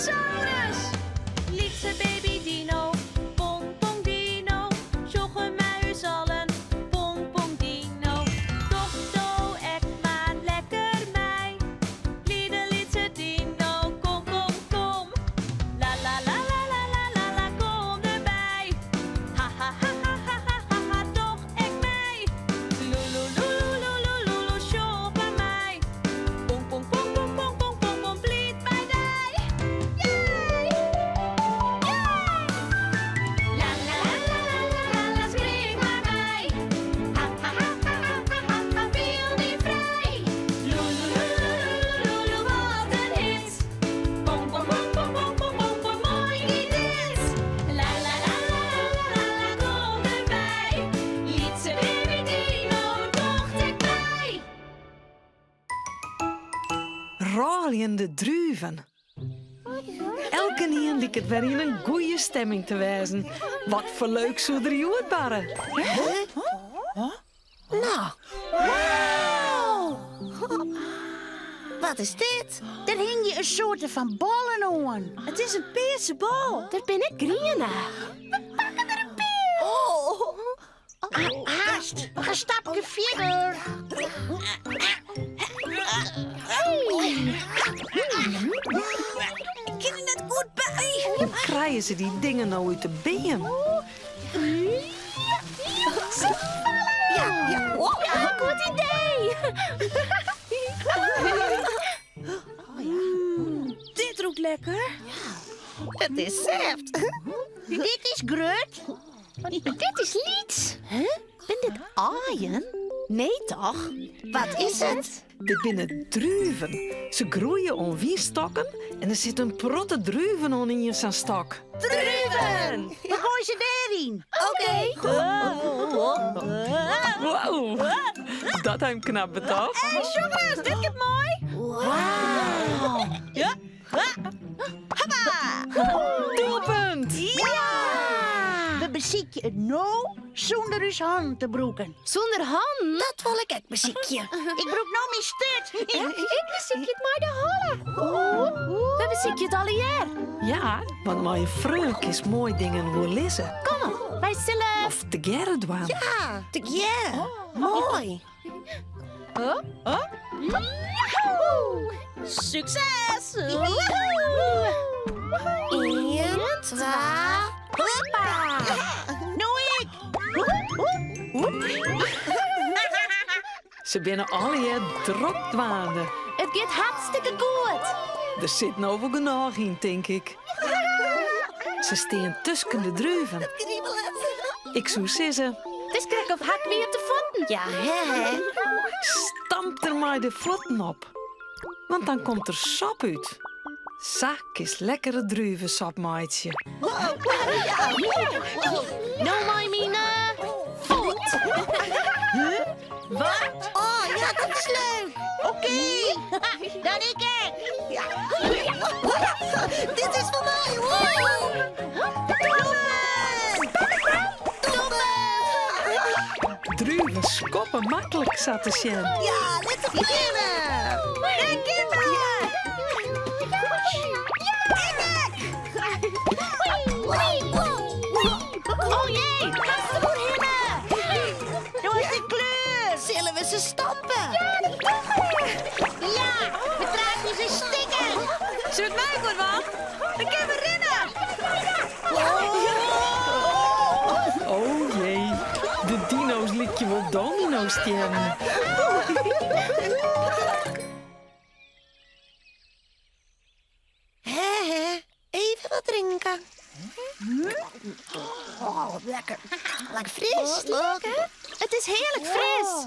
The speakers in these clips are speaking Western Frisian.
Dinosaurus! Lytse baby dino, pong pong dino, sjogge mei ús allen, pong pong dino. Doch do ek mar lekker mei, blide lytse dino, kom kom kom. La la la la la la la la, kom derby. Ha ha ha ha ha ha ha ha, doch ek mei. Loeloeloeloeloeloeloe, sjoch mar mei. Pong pong pong pong pong pong pong pong, bliid mei dy. Yay! Yay! La la la la la la la la, spring mar mei. Ha ha ha ha ha ha ha ha, fiel dy frij. Loeloeloeloeloeloe, wat in hit. Pong pong pong pong pong pong pong pong, moai giet dit. La la la la la la la la, kom derby. Lytse baby dino, docht ek mei. Rôljende druven. Elkenien liket wer yn in goeie stemming te wêzen. Wat foar leuks soe der hjoed barre? No. Wow! Wat is dit? Der hingje in soarte fan ballen oan. It is in pearse bal. Der binne ek griene. We pakke der in pear. Oh. Haast, we gean stapke fierder. Ik kin der net goed by. Hoe krije se dy dingen no út de beam? Ja, ja. Oh. Ja, goed idee. Dit rûkt lekker. It is sêft. Dit is grut. Dit is lyts. Huh? Binne dit aaien? Nee toch? Wat is it? Dit binne druven. Se groeie oan wynstokken en der sit in protte druven oan ien sa'n stok. Druven! We goaie se dêryn. Oké. Wow, dat ha him knap betocht. Hey, sjoch ris, dit giet moai. Wow. Ja. Hoppa! Doelpunt! Ja! We besykje it no sûnder ús hannen te brûken. Sûnder hannen? Dat wol ik ek besykje. Ik brûk no myn sturt. Ik besykje it mei de holle. We besykje it allegear. Ja, want mei in freon kinst moai dingen oerlizze. Kom op, wy sille. Of tegearre dwaan. Ja, tegearre. Moai. Sukses! Ien, twa, hoppa! No ik. Se binne allegear drok dwaande. It giet hartstikke goed. Der sit no wol genôch yn, tink ik. Se stean tusken de druven. Ik soe sizze. It is krekt of ha 'k wiete fuotten. Ja, hè? Stamp der mei de fuotten op, want dan komt der sop út. Sa kinst lekkere druvesop meitsje. No mei myn foet. Wat? Oh ja, dat is leuk. Oké, dan ik ek. Ja. Dit is foar my. Wow. Doelpunt! Doelpunt! Druven skoppe maklik sa te sjen. Ja, lit se begjinne. Dêr gean we! Oh jee, hast der oerhinne! No is de kleur. Sille we se stampe? Ja, we traapje se stikken. Sille we it mei-elkoar dwaan? Dan kinne we rinne! Oh jee, de dino's lykje wol dominostiennen. Hè, hè, even wat drinken. Oh, lekker. Lekker fris. Lekker. It is hearlik fris.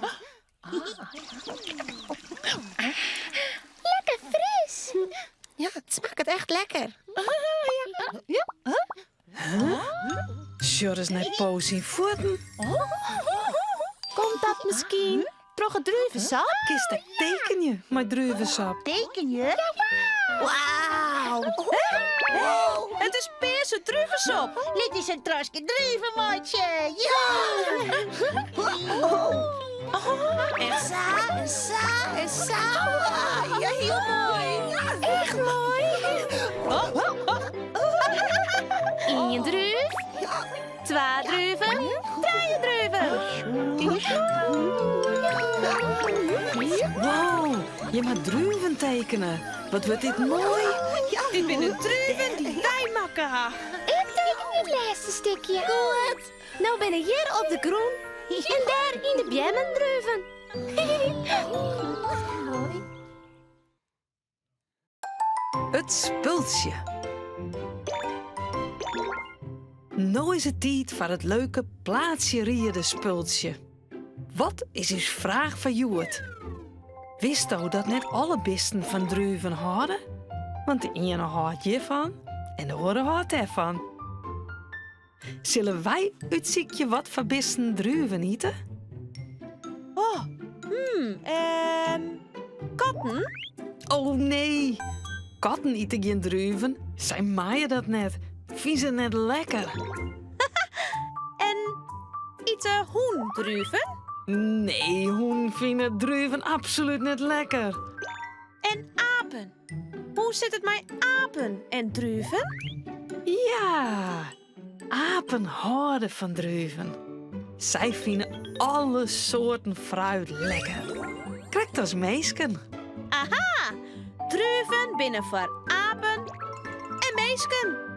Lekker fris. Ja, it smakket echt lekker. Sjoch ris nei Po syn fuotten. Komt dat miskien troch it druvesap? Kinst ek tekenje mei druvesap. Tekenje? Wauw. It is pearse druvesop. Lit ús in traske druven meitsje. Ja! En sa, en sa, en sa. Ja, hiel moai. Echt moai. Ien drúf, twa druven, trije druven. Wow, je moatte druven tekene. Wat wurdt dit moai. Dit binne druven dy't wy makke ha. Ik teken it lêste stikje. Goed. No binne hjir op de grûn en dêr yn de beammen druven. It spultsje. No is it tiid foar it leuke plaatsjeriede-spultsje. Wat is ús fraach foar hjoed? Witsto dat net alle bisten fan druven hâlde? Want de iene hâldt hjirfan en de oare hâldt dêrfan. Sille wy útsykje wat foar bisten druven ite? Oh, hmm, ehm, katten? Oh nee, katten ite gjin druven. Sy meie dat net. Fine se net lekker. En ite hûn druven? Nee, hûnen fine druven absolút net lekker. En apen? Hoe sit it mei apen en druven? Ja, apen hâlde fan druven. Sy fine alle soarten fruit lekker. Krekt as minsken. Aha, druven binne foar apen en minsken.